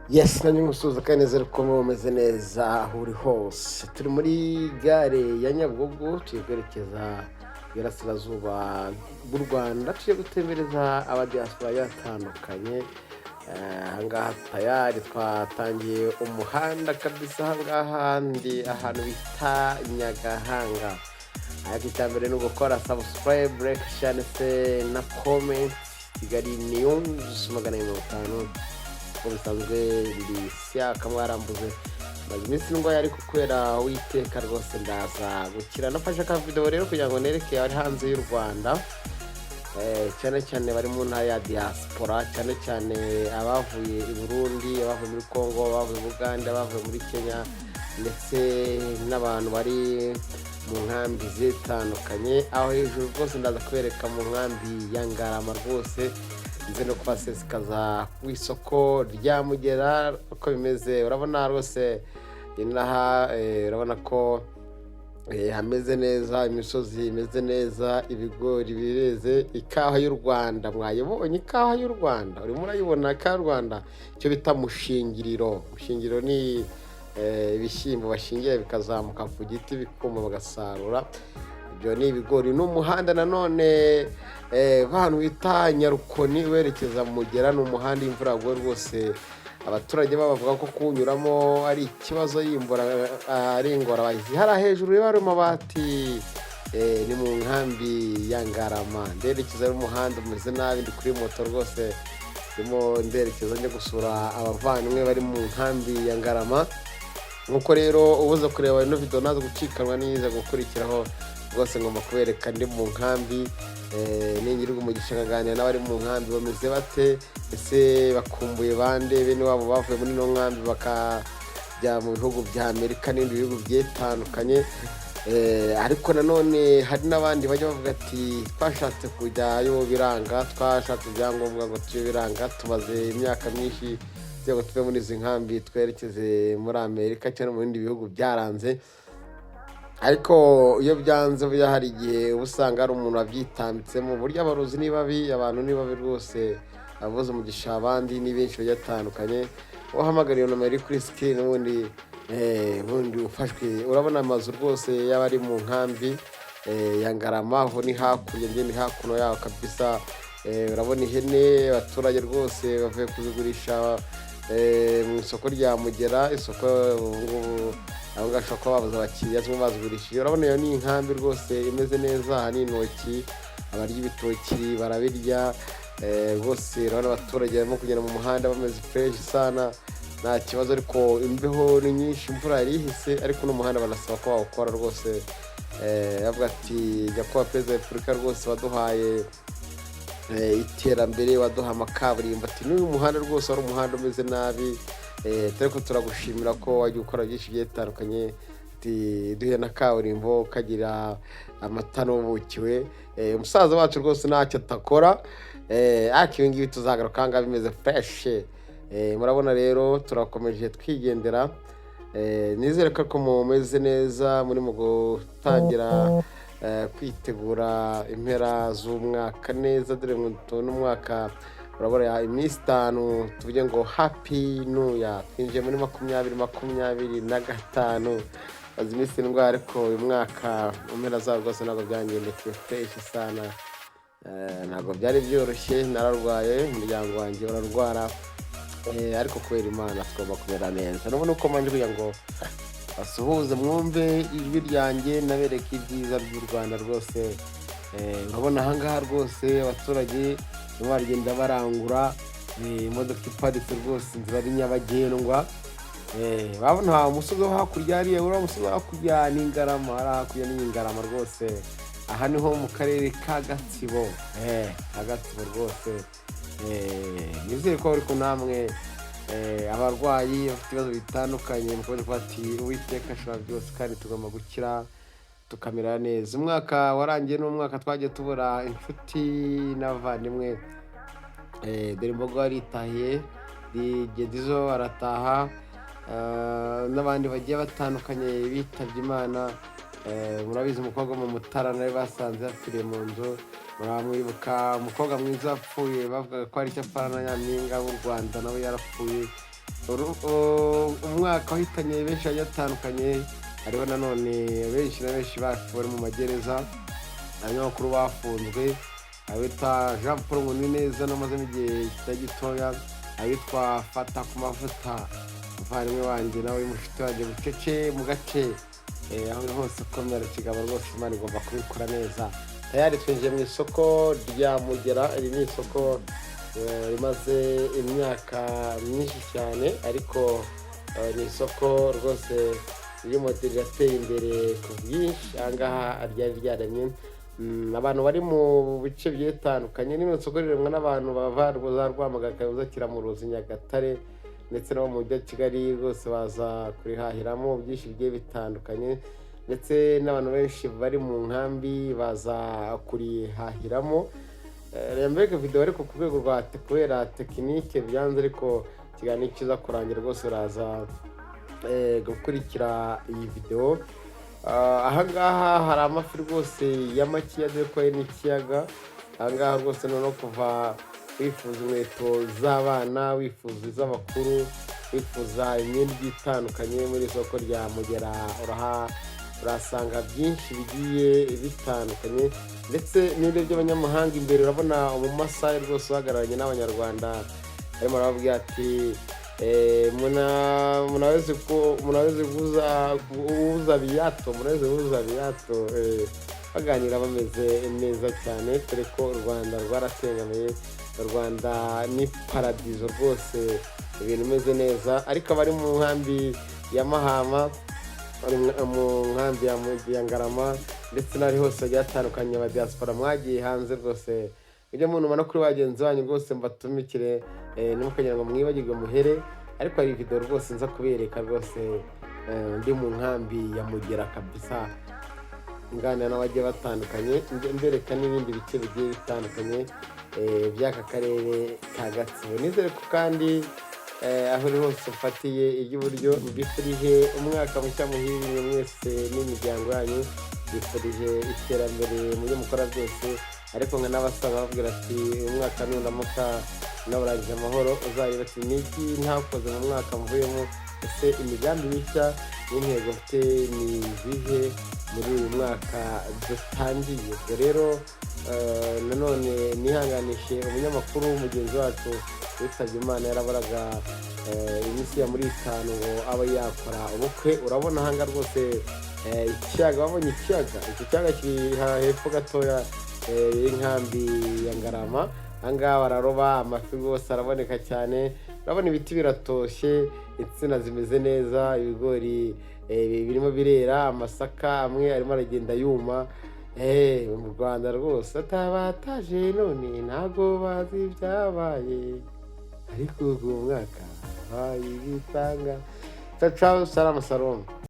Yes, nanjye ngusuhuza kandi nizere ko mumeze neza aho uri hose. Turi muri gare ya Nyabugogo, tugiye kwerekeza iburasirazuba bw'u Rwanda, tugiye gutembereza abadiaspora batandukanye. Ahangaha tayari twatangiye umuhanda kabisa. Ahangaha ndi ahantu bita Nyagahanga, ariko icya mbere ni ugukora subscribe, like, share ndetse na comment. Kigali News 250, uko bisanzwe ndi Siyaka. Mwarambuze, maze iminsi ndwaye, ariko kubera Uwiteka rwose ndaza gukira. Nafashe aka video rero kugira ngo nereke abari hanze y'u Rwanda, cyane cyane bari mu ntara ya diaspora, cyane cyane abavuye i Burundi, abavuye muri Congo, abavuye mu Buganda, abavuye muri Kenya, ndetse n'abantu bari mu nkambi zitandukanye. Aho hejuru rwose ndaza kubereka mu nkambi ya Ngarama, rwose nze no kubasesekaza ku isoko rya Mugera uko bimeze. Urabona rwose inaha, urabona ko hameze neza, imisozi imeze neza, ibigori bireze, ikawa y'u Rwanda mwayibonye? Ikawa y'u Rwanda urimo urayibona, ikawa y'u Rwanda, icyo bita mushingiriro. Mushingiriro ni ibishyimbo bashingiye bikazamuka ku giti, bikuma, bagasarura. Ibyo ni ibigori. N'umuhanda nanone ahantu bita Nyarukoni werekeza Mugera, ni umuhanda imvura yaguye rwose abaturage babo bavuga ko kuwunyuramo ari ikibazo, yimbura ari ingorabahizi. Hariya hejuru rero hari amabati, ni mu nkambi ya Ngarama. Nderekeza y'umuhanda umeze nabi, ndi kuri moto rwose, ndimo nderekeza njya gusura abavandimwe bari mu nkambi ya Ngarama. Nkuko rero ubuze kureba ino video, naza gucikanwa n'iza gukurikiraho. Rwose ngomba kubereka ndi mu nkambi, ningirwa umugisha nkaganira n'abari mu nkambi, bameze bate? Ese bakumbuye bande? Bene wabo bavuye muri ino nkambi bakajya mu bihugu bya Amerika n'ibindi bihugu bigiye bitandukanye. Ariko nanone hari n'abandi bajya bavuga ati: "Twashatse kujyayo biranga, twashatse ibyangombwa ngo tujye biranga, tumaze imyaka myinshi kugira ngo tuve muri izi nkambi twerekeze muri Amerika cyangwa mu bindi bihugu, byaranze." Ariko iyo byanze, burya hari igihe uba usanga hari umuntu wabyitambitsemo. Burya abarozi ni babi, abantu ni babi rwose, ababuze umugisha abandi ni benshi bagiye batandukanye. Uhamagara iyo nomero iri kuri screen, ubundi ufashwe. Urabona amazu rwose y'abari mu nkambi ya Ngarama, aho ni hakurya, njye ni hakuno yaho kabisa. Urabona ihene, abaturage rwose bavuye kuzigurisha mu isoko rya Mugera. Isoko ubu ngubu abo ngabo bashobora kuba babuze abakiriya, zimwe bazigurishije. Urabona iyo ni inkambi rwose imeze neza. Aha ni intoki, abarya ibitoki barabirya. Rwose urabona abaturage barimo kugenda mu muhanda bameze fresh sana, nta kibazo, ariko imbeho ni nyinshi, imvura yari ihise. Ariko n'umuhanda banasaba ko bawukora rwose. Bavuga ati: "Nyakubahwa Perezida wa Repubulika rwose waduhaye iterambere, waduha amakaburimbo," ati: "N'uyu muhanda rwose wari umuhanda umeze nabi, ariko turagushimira ko wagiye ukora byinshi bigiye bitandukanye," ati: "duhe na kaburimbo ukagira amata n'ubuki we." Umusaza wacu rwose ntacyo atakora. Ariko ibi ngibi tuzagaruka aha ngaha bimeze fresh. Murabona rero turakomeje twigendera. Nizere ko mumeze neza, muri mu gutangira kwitegura impera z'umwaka neza. Dore ngo tubone umwaka urabona iminsi 5, tuvuge ngo happy new year. Twinjiye muri 2025. Maze iminsi ndwara, ariko uyu mwaka mu mpera zawo rwose ntabwo byangendekeye fresh sana. Ntabwo byari byoroshye, nararwaye, umuryango wanjye urarwara. Ariko kubera Imana tugomba kumera neza. N'ubu nuko mbanje kugira ngo basuhuze, mwumve ijwi ryanjye, nabereke ibyiza by'u Rwanda rwose. Urabona ahangaha rwose abaturage barimo baragenda barangura, imodoka iparitse rwose, inzira ari nyabagendwa. Babona umusozi wo hakurya hariya, uriya musozi wo hakurya ni Ingarama, hariya hakurya ni Ingarama rwose. Aha niho mu karere ka Gatsibo, ka Gatsibo rwose. Nizere ko ariko namwe abarwayi bafite ibibazo bitandukanye mukomeje kuba ati: "Uwiteka ashobora byose kandi tugomba gukira tukamera neza." Umwaka warangiye n'umwaka twagiye tubura inshuti n'abavandimwe. Dore imbogo yaritahiye, Gedizo arataha, n'abandi bagiye batandukanye bitabye Imana. Murabizi umukobwa mu Mutara nawe basanze yapfiriye mu nzu. Muramwibuka, umukobwa mwiza wapfuye, bavugaga ko hari icyo apfana na Nyampinga w'u Rwanda, nawe yarapfuye. Umwaka wahitanye benshi bagiye batandukanye. Hariho nanone benshi na benshi bacu bari mu magereza, abanyamakuru bafunzwe, abitwa Jean Paul Nkuneza n'amazemo igihe kitari gitoya, abitwa Fata ku Mavuta, umuvandimwe wanjye nawe mushuti wanjye bucece mu gace. Aho uri hose komera kigabo rwose, Imana igomba kubikora neza. Tayari twinjiye mu isoko rya Mugera. Iri ni isoko rimaze imyaka myinshi cyane, ariko ni isoko rwose ririmo riratera imbere ku bwinshi. Ahangaha ryari ryaremye abantu bari mu bice bigiye bitandukanye. Rino soko riremwa n'abantu bava za Rwamagana, Kayonza, Kiramuruzi, Nyagatare ndetse no mu mujyi wa Kigali. Rwose baza kurihahiramo byinshi bigiye bitandukanye, ndetse n'abantu benshi bari mu nkambi baza kurihahiramo. Reba mbega video, ariko ku rwego rwa kubera tekinike byanze, ariko ikiganiro kiza kurangira rwose uraza gukurikira iyi video. Ahangaha hari amafi rwose y'amakiya, dore ko ari n'ikiyaga ahangaha rwose. Noneho kuva wifuza inkweto z'abana, wifuza iz'abakuru, wifuza imyenda igiye itandukanye, muri isoko rya Mugera urahasanga byinshi bigiye bitandukanye. Ndetse n'ibyo by'abanyamahanga imbere, urabona umumasayi rwose uhagararanye n'Abanyarwanda, arimo arababwira ati: "Munaweza kuuza viatu, munaweza kuuza viatu." Baganira bameze neza cyane, dore ko u Rwanda rwaratengamiye. U Rwanda ni paradizo rwose, ibintu bimeze neza. Ariko abari mu nkambi ya Mahama, bari mu nkambi ya Ngarama ndetse n'ahari hose hagiye hatandukanye, aba diaspora mwagiye hanze rwose, mujye munuma no kuri bagenzi banyu rwose, mbatumikire, ntimukagira ngo mwibagirwe muhere. Ariko hari video rwose nza kubereka rwose, ndi mu nkambi ya Mugera kabisa, nganira n'abagiye batandukanye, mbereka n'ibindi bice bigiye bitandukanye by'aka karere ka Gatsibo. Nizere ko kandi aho uri hose ufatiye iry'iburyo. Mbifurije umwaka mushya muhire mwese n'imiryango yanyu, mbifurije iterambere mu byo mukora byose. Ariko nka n'abasaba babwira ati: "Uyu mwaka nuramuka nawurangije amahoro, uzareba ati niki ntakoze mu mwaka mvuyemo? Ese imigambi mishya n'intego mfite ni izihe muri uyu mwaka dutangiye?" Ubwo rero nanone nihanganishe umunyamakuru mugenzi wacu witabye Imana, yaraburaga iminsi ya muri 5 ngo abe yakora ubukwe. Urabona ahanga rwose ikiyaga, wabonye ikiyaga, icyo kiyaga kiri hepfo gatoya y'inkambi ya Ngarama. Ahangaha bararoba amafi rwose, araboneka cyane. Urabona ibiti biratoshye, insina zimeze neza, ibigori birimo birera, amasaka amwe arimo aragenda yuma. Mu Rwanda rwose atabataje none ntabwo bazi ibyabaye, ariko uyu mwaka bayibitanga. Ciao ciao, salama salama.